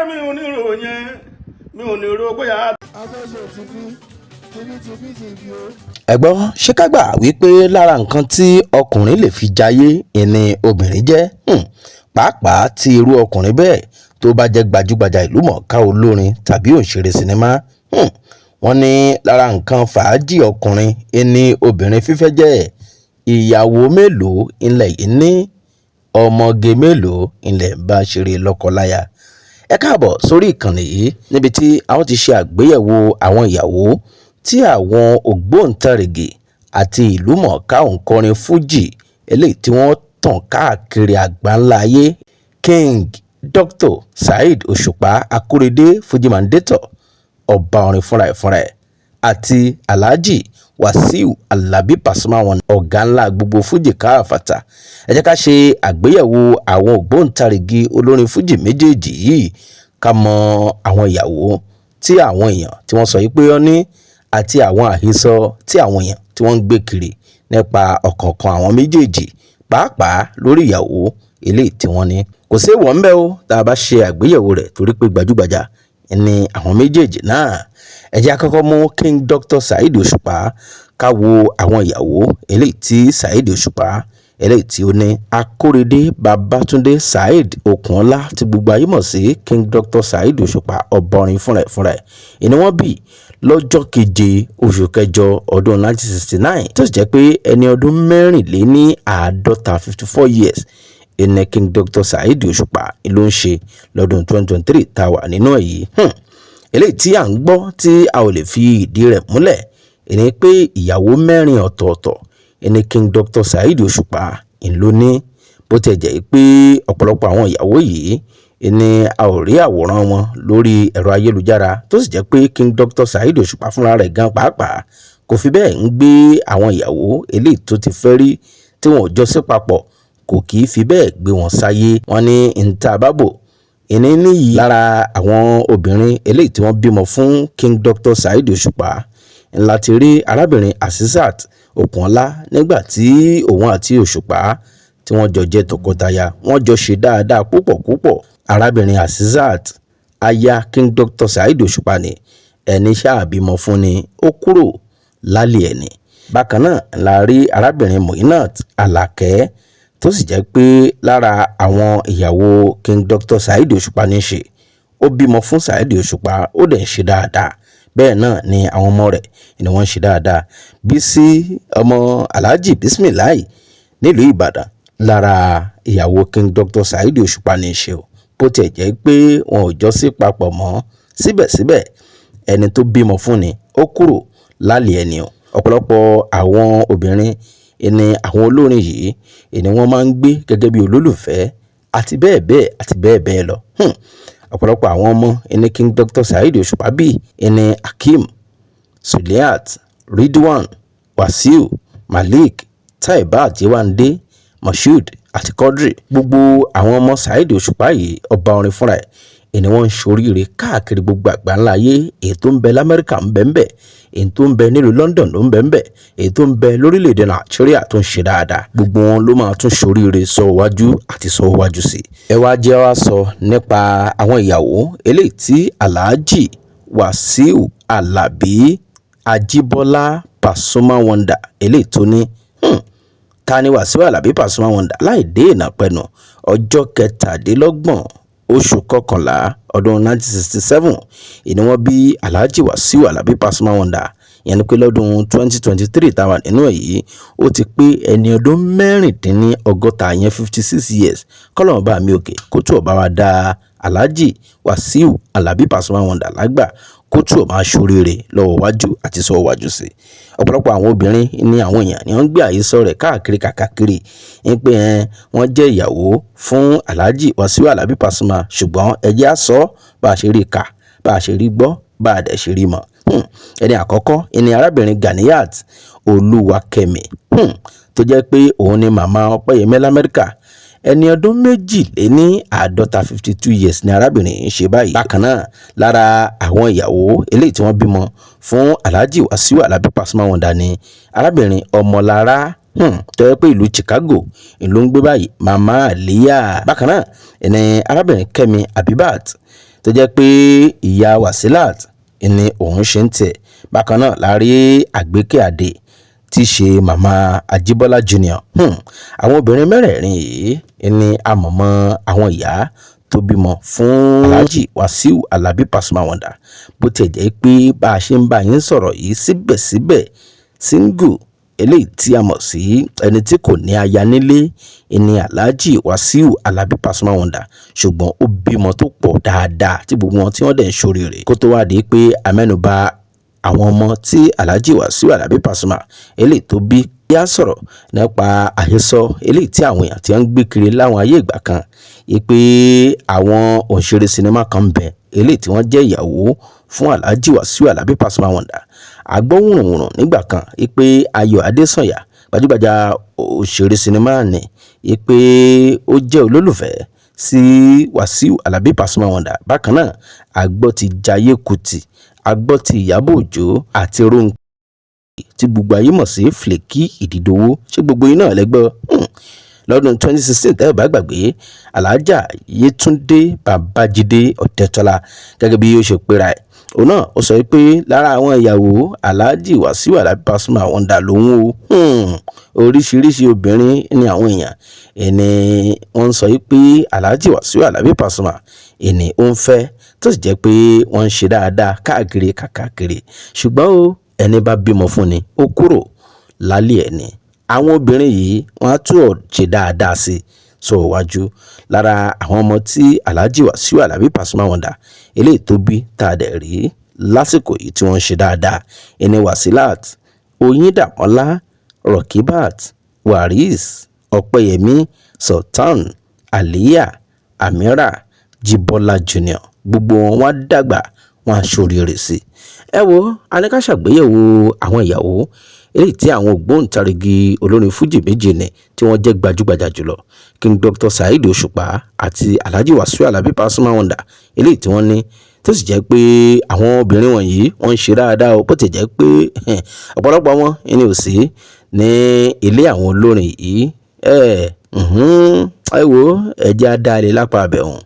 Mi ò ní rò yẹn, mi ò ní rò bóyá. Afẹ́sọ̀ ti bí tibí tibí ti bí o. Ẹ gbọ́, ṣé ká gbà wípé lára nǹkan tí ọkùnrin lè fi jayé ni obìnrin jẹ́, pàápàá tí irú ọkùnrin bẹ́ẹ̀ tó bá jẹ́ gbajúgbajà ìlúmọ̀ọ́ká olórin tàbí òṣèré sinimá? Wọ́n ní lára nǹkan fàájì ọkùnrin ni obìnrin fífẹ́ jẹ́. Ìyàwó mélòó ńlẹ̀ yìí ní? Ọmọge mélòó ńlẹ̀ ń bá ṣeré lọ́kọ-láya? Ẹ káàbọ̀ sórí ìkànnì yìí níbi tí a ó ti ṣe àgbéyẹ̀wò àwọn ìyàwó tí àwọn ògbóǹtarìgì àti ìlúmọ̀ọ́ká òǹkọrin Fuji eléyìí tí wọ́n tàn káàkiri àgbáńlá ayé, King Dr. Saheed Òṣùpá Akórèdé Fuji Mandator, ọba orin fúnra ẹ̀ fúnra ẹ̀, àti Alhaji Wasiu Alabi Pasuma wọn, ọ̀gá ńlá gbogbo Fuji káfàtà. Ẹ jẹ́ ká ṣe àgbéyẹ̀wò àwọn ògbóǹtarìgì olórin Fuji méjèèjì yìí, ká mọ àwọn ìyàwó tí àwọn èèyàn tí wọ́n sọ yìí pé ó ní àti àwọn àhesọ tí àwọn èèyàn tí wọ́n ń gbé kiri nípa ọ̀kọ̀ọ̀kan àwọn méjèèjì, pàápàá lórí ìyàwó eléyìí tí wọ́n ní. Kò séèwọ̀ ńbẹ́ o tá a bá ṣe àgbéyẹ̀wò rẹ̀, torí pé gbajúgbajà ni àwọn méjèèjì náà. Ẹ jẹ́ á kọ́kọ́ mú King Dr. Saheed Òṣùpá, ká wo àwọn ìyàwó eléyìí tí Saheed Òṣùpá eléyìí tí ó ní. Akórèdé Babátúndé Saheed Okunola, tí gbogbo ayé mọ̀ sí King Dr. Saheed Òṣùpá, ọba orin fúnra ẹ̀ fúnra ẹ̀, ìní wọ́n bí lọ́jọ́ 7 oṣù kẹjọ ọdún 1969, tó sì jẹ́ pé ẹni ọdún 54, 54 years, ìní King Dr. Saheed Òṣùpá ló ń ṣe lọ́dún 2023 tá a wà nínú ẹ̀ yìí. Eléyìí tí à ń gbọ́ tí a ò lè fi ìdí rẹ̀ múlẹ̀ ìní pé ìyàwó mẹ́rin ọ̀tọ̀ọ̀tọ̀ ìní King Dr. Saheed Òṣùpá ló ní, bó tiẹ̀ jẹ́ pé ọ̀pọ̀lọpọ̀ àwọn ìyàwó yìí ni a ò rí àwòrán wọn lórí ẹ̀rọ ayélujára, tó sì jẹ́ pé King Dr. Saheed Òṣùpá fúnra rẹ̀ gan pàápàá kò fi bẹ́ẹ̀ ń gbé àwọn ìyàwó eléyìí tó ti fẹ́ rí tí wọn ò jọ sí papọ̀, kò kì í fi bẹ́ẹ̀ gbé wọn sáyé. Wọn ní níta bábò ìní níyì. Lára àwọn obìnrin eléyìí tí wọ́n bímọ fún King Dr. Saheed Òṣùpá ńlá ti rí arábìnrin Asisat Okunola. Nígbà tí òun àti Òṣùpá tí wọ́n jọ jẹ́ tọkọtaya, wọ́n jọ ṣe dáadáa púpọ̀ púpọ̀. Arábìnrin Asisat, aya King Dr. Saheed Òṣùpá ni, ẹni ṣáà bímọ fún ni, ó kúrò lálẹ́ ẹni. Bákan náà la rí arábìnrin Muinat Alake, tó sì jẹ́ pé lára àwọn ìyàwó King Dr. Saheed Òṣùpá ní í ṣe. Ó bímọ fún Saheed Òṣùpá, ó dẹ̀ ń ṣe dáadáa. Bẹ́ẹ̀ náà ni àwọn ọmọ rẹ̀ ni wọ́n ń ṣe dáadáa. Bísí ọmọ Alhaji Bismilahi nílùú Ìbàdàn, lára ìyàwó King Dr. Saheed Òṣùpá ní í ṣe o. Bó tiẹ̀ jẹ́ pé wọn ò jọ sí papọ̀ mọ́, síbẹ̀síbẹ̀ ẹni tó bímọ fún ni, ó kúrò lálẹ́ ẹni o. Ọ̀pọ̀lọpọ̀ àwọn obìnrin ni àwọn olórin yìí ni wọ́n máa ń gbé gẹ́gẹ́ bí olólùfẹ́ àti bẹ́ẹ̀ bẹ́ẹ̀ àti bẹ́ẹ̀ bẹ́ẹ̀ lọ. Ọ̀pọ̀lọpọ̀ àwọn ọmọ ẹni King Dr. Saheed Òṣùpá bíi ẹni Hakeem, Suliat, Ridwan, Wasiu, Malik, Taibat, Yewande, Moshood àti Quadri. Gbogbo àwọn ọmọ Saheed Òṣùpá yìí, ọba orin fúnra ẹ̀, ẹni wọ́n ń ṣoríire káàkiri gbogbo àgbáńlá ayé. Èyí tó ń bẹ lamẹ́ríkà ń bẹ ń bẹ, èyí tó ń bẹ nílùú London ló ń bẹ ń bẹ, èyí tó ń bẹ lórílẹ̀‐èdè Nàìjíríà tó ń ṣe dáadáa. Gbogbo wọn ló máa tún ṣoríire sọ wájú àti sọ wájú sí. Ẹ wá jẹ́ wá sọ nípa àwọn ìyàwó eléyìí tí Alhaji Wasiu Alabi Ajibola Pasuma Wonder eléyìí tó ní. Ta ni Wasiu Alabi Pasuma Wonder? Láì dé ìnà pẹ̀nù, ọjọ́ 27 oṣù kọkànlá ọdún 1967 ìní wọ́n bí Alhaji Wasiu Alabi Pasuma Wonder. Ìyẹn ni pé lọ́dún 2023 táwa nínú ẹ̀ yìí, ó ti pé ẹni ọdún 66, yẹn 56 years. Kọ́lọ́run bá mi òkè kó tù ọ́ bá wa dá Alhaji Wasiu Alabi Pasuma Wonder lágbà, kó tù ọ́ máa ṣoríire lọ́wọ́ wájú àti sọ́wọ́ wájú sí. Ọ̀pọ̀lọpọ̀ àwọn obìnrin ní àwọn èèyàn ni wọ́n ń gbé àhesọ rẹ̀ káàkiri kàkàkiri ń pé ẹ wọ́n jẹ́ ìyàwó fún Alhaji Wasiu Alabi Pasuma, ṣùgbọ́n ẹ jẹ́ á sọ bá a ṣe rí kà, bá a ṣe rí gbọ́, bá a dẹ̀ ṣe rí mọ̀. Ẹni àkọ́kọ́ ẹni arábìnrin Ganiyat Olúwakẹ́mi, tó jẹ́ pé òun ni màmá Ọpẹ́yẹmí lamẹ́ríkà. Ẹni ọdún 52, 52 years, ni arábìnrin yìí ń ṣe báyìí. Bákan náà, lára àwọn ìyàwó eléyìí tí wọ́n bímọ fún Alhaji Wasiu Alabi Pasuma Wonder ni arábìnrin Ọmọlára, tó jẹ́ pé ìlú Chicago ìlú ń gbé báyìí, màmá Àlíyà. Bákan náà ẹni arábìnrin Kẹ́mi Abibat, tó jẹ́ pé òun náà ìlú Chicago ló ń gbé. tó jẹ́ pé ìyá Wasilat ni òun ṣe ń tẹ̀. Bákan náà la rí Àgbékẹ́ Adé tí í ṣe màmá Ajíbọ́lá Junior. Àwọn obìnrin mẹ́rẹ̀ẹ̀rin yìí ni àmọ̀mọ́ àwọn ìyá tó bímọ fún Alhaji Wasiu Alabi Pasuma Wonder. Bó tiẹ̀ jẹ́ pé bá a ṣe ń bá yín sọ̀rọ̀ yìí, síbẹ̀síbẹ̀ single, eléyìí tí a mọ̀ sí ẹni tí kò ní aya nílé ni Alhaji Wasiu Alabi Pasuma Wonder, ṣùgbọ́n ó bímọ tó pọ̀ dáadáa tí gbogbo wọn tí wọ́n dẹ̀ ń ṣoríire. Kó tó wá di pé amẹ́nubà àwọn ọmọ tí Alhaji Wasiu Alabi Pasuma eléyìí tó bí, yá sọ̀rọ̀ nípa àhesọ eléyìí tí àwọn èèyàn ti ń gbé kiri láwọn ayé ìgbà kan pé àwọn òṣèré sinimá kan ń bẹ eléyìí tí wọ́n jẹ́ ìyàwó fún Alhaji Wasiu Alabi Pasuma Wonder. Àgbọ̀ wùrùnwùrùn nígbà kan pé Ayọ̀ Adésànyà, gbajúgbajà òṣèré sinimá ni, pé ó jẹ́ olólùfẹ́ sí Wasiu Alabi Pasuma Wonder. Bákan náà, àgbọ̀ ti Jayé Kùtì, àgbọ̀ ti Ìyábọ̀ Òjó àti Rónkẹ́ tí gbogbo ayé mọ̀ sí Flakky Ìdìdòwò. Ṣé gbogbo yín náà lẹ́gbọ́ lọ́dún 2016? Tẹ́ ẹ̀ bá gbàgbé, Alhaja Yétúndé Babájídé Ọ̀dẹ́tọ́lá, gẹ́gẹ́ bí ó ṣe pera ẹ̀, òun náà ó sọ pé lára àwọn ìyàwó Alhaji Wasiu Alabi Pasuma Wonder lòun o. Oríṣiríṣi obìnrin ni àwọn èèyàn ẹni wọ́n ń sọ pé Alhaji Wasiu Alabi Pasuma ẹni ó ń fẹ́, tó sì jẹ́ pé wọ́n ń ṣe dáadáa káàkiri kàkàkiri. Ṣùgbọ́n o, ẹni bá bímọ fún ni ó kúrò lálẹ́ ẹni. Àwọn obìnrin yìí, wọ́n á tún ṣe dáadáa sí i sọ wájú. Lára àwọn ọmọ tí Alhaji Wasiu Alabi Pasuma Wonder eléyìí tó bí tá a dẹ̀ rí lásìkò yìí tí wọ́n ń ṣe dáadáa ẹni Wasilat, Oyindamola, Rokibat, Waris, Ọpẹ́yẹmí, Sultan, Aliya, Amira, Jibola Junior. Gbogbo wọn wá dàgbà, wọn á ṣoríire sí i. Ẹ wo, a ní ká ṣàgbéyẹ̀wò àwọn ìyàwó eléyìí tí àwọn ògbóǹtarìgì olórin fújì méjì ni tí wọ́n jẹ́ gbajúgbajà jùlọ, King Dr. Saheed Òṣùpá àti Alhaji Wasiu Alabi Pasuma Wonder, eléyìí tí wọ́n ní, tó sì jẹ́ pé àwọn obìnrin wọ̀nyí wọ́n ń ṣe dáadáa o, bó ti jẹ́ pé ọ̀pọ̀lọpọ̀ wọn ni ò sí ní ilé àwọn olórin yìí. Ẹ wo, ẹ jẹ́ á dá ilé lápá abẹ́hùn.